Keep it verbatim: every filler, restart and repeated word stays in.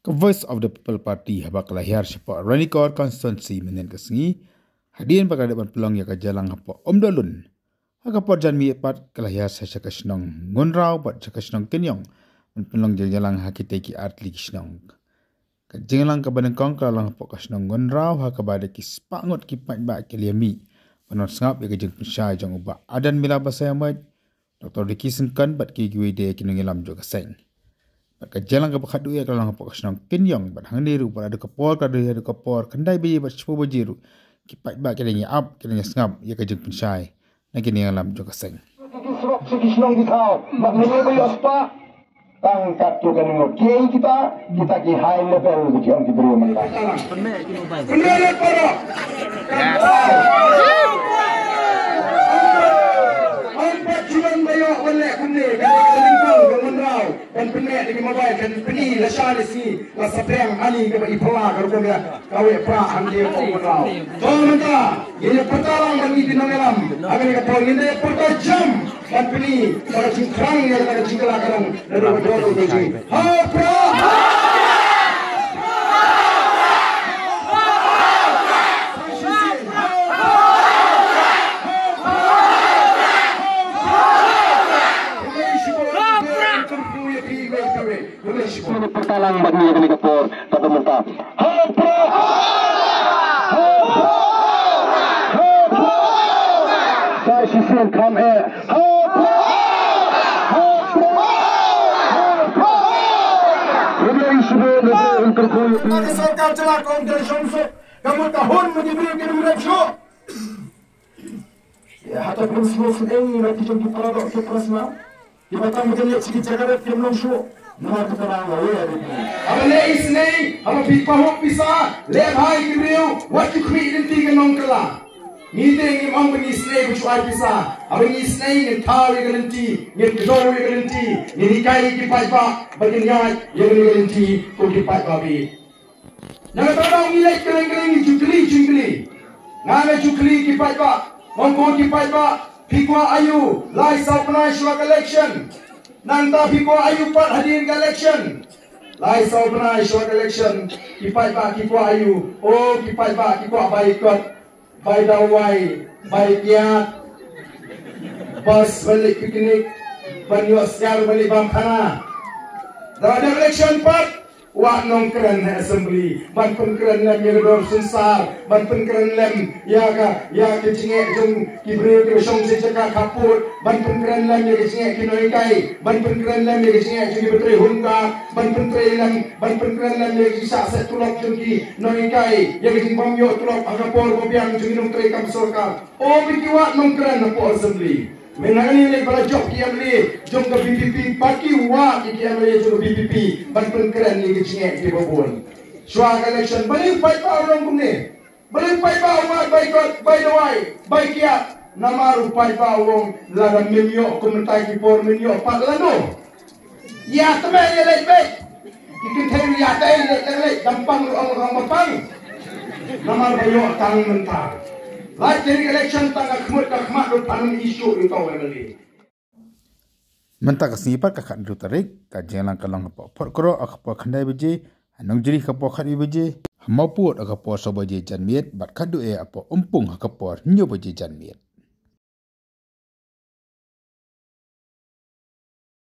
Ka Voice of the People Party haba ka la hiar shapoh Ranikor constituency mynhynnin ka sngi, hadien ba ka la dep ban pynlong ïa ka jingïalang hapoh Umdohlun, ha ka por janmiet pat ka la hiar sha sha ka shnong Ngunraw bad sha ka shnong Kynïong ban pynlong jingïalang ha kitei ki artylli ki shnong. Ka jingïalang kaba nyngkong ka la long hapoh ka shnong Ngunraw ha kaba da ki spah ngut ki paidbah ki la ïa mih ban wan sngap ïa ka jingpynshai jong u Bah Adan Miller Basaiawmoit, Doctor Ricky Syngkon bad kiwei de ki nongïalam jong ka seng. Bad ka jingïalang kaba khatduh ïa ka la long hapoh ka shnong Kynïong bad hangne ruh bad haduh ka por ka dei haduh ka por khyndai baje bad shiphew baje ruh ki paidbah ki dang ïa ap ki dang ïa sngap ïa ka jingpynshai na ki nongïalam jong ka seng. Ki surok sha ki shnong ki thaw bad mynne ba ïoh spah. Tang katto katne ngut kiei kita, kita ki high level ki ong ki briew mynta. Pynlong para. Ong pat shuwa ba ïoh wan leh kumne, ka dei ka lyngkong ka Ngunraw, ban pynmih da ki mobile, kan pyni lashai lashisngi, la saphriang ani kaba i phylla ka rukom ïa kawei pra hangne ka Ngunraw. To mynta ngin ïa pyrta lang bad ngi ki nongïalam ha kane ka por, ngin ïa pyrta jam ban pyni ba ka jingthrang ïa ka jingkylla ka long naduh ka dor ka jong. Ha pra! Khublei shibun, pyrta lang bad ngi ha kane ka por kaba mynta. Ha pra! Ha pra! Ha pra! Sa shisien kham eh. Ha pra! Ha pra! Ha pra! Khublei shibun, khublei shibun. Ka sorkar jylla ka ong ka shong suk, ka mut ka hun ma ki briew ki rim rep shuh. Ïa, hato phi sngewsih ïa ki jong ki para doh ki para snam? Kiba tang ba kin leit sha ki jaka rit kim long shuh. Namar kata ka daw la wer. Haba leh isynei, haba phi pahuh pisa, leh bha ïa ki briew, wat ju khmih lynti ka nongkylla. Ngi te ngim ong ba ngi isynei ba shu ai pisa. Haba ngi isynei ngin thaw ïa ka lynti, ngin kdew ïa ka lynti, ngin hikai ïa ki paidbah ba kin ïaid ïa ka lynti kum ki paidbah baieit. Na kata ka daw ngi leit kylleng kylleng ngi ju kylli jingkylli. Nga nga ju kylli ki paidbah, ong ko ki paidbah, phi kwah aïu lai saw bnai shuwa ka election? Nangta phi kwah aïu pat hadien ka election? Lai saw bnai shuwa ka election, ki paidbah ki kwah aïu? O ki paidbah ki kwah bai kot, bai dawai, bai kiad, bus ban leit picnic, ban ïoh syiar ban leit bam khana. Da dep election pat, wad nongkren ha assembly ban pynkren lem ïa ka dor synsar, ban pynkren lem ïa ka, ïa ka jingeh jong ki briew kiba shong sha jaka khappud, ban pynkren lem ïa ka jingeh ki nonghikai, ban pynkren lem ïa ka jingeh jong kiba trei home guard, ban pynkren lem, ban pynkren lem ïa ka jingshah set tulop jong ki nonghikai, ïa ka jingbym ïoh tulop ha ka por ba biang jong ki nongtrei kam sorkar. O phi ki wad nongkren hapoh assembly. Mynta ngi leit ba la jop ki M L A jong ka V P P, ba ki wad ki M L A jong ka V P P ban pynkren ïa ki jingeh kiba bun. Shuwa ka election balei u paidbah u long kumne? Balei u paidbah u wad bai kot, bai dawai, bai kiad? Namar u paidbah u ong lada mem ïoh kum mynta ki por men ïoh pat lano. Ïa tymmen ïa leit beit. Ki kynthei ïa tei leit leit leit, dang pang ruh ong ong ba pang. Namar ba ïoh tang mynta. Lait ïa ka election tang ka khmut ka khmat ruh tang issue ïa ka M L A. Mynta ka sngi pat ka khathynriew tarik, ka jingïalang ka long hapoh Photkroh ha ka por khyndai baje, ha Nongjri ha ka por khatwei baje, ha Mawpud ha ka por saw baje janmiet bad khatduh eh hapoh Umpung ha ka por hynñiew baje janmiet.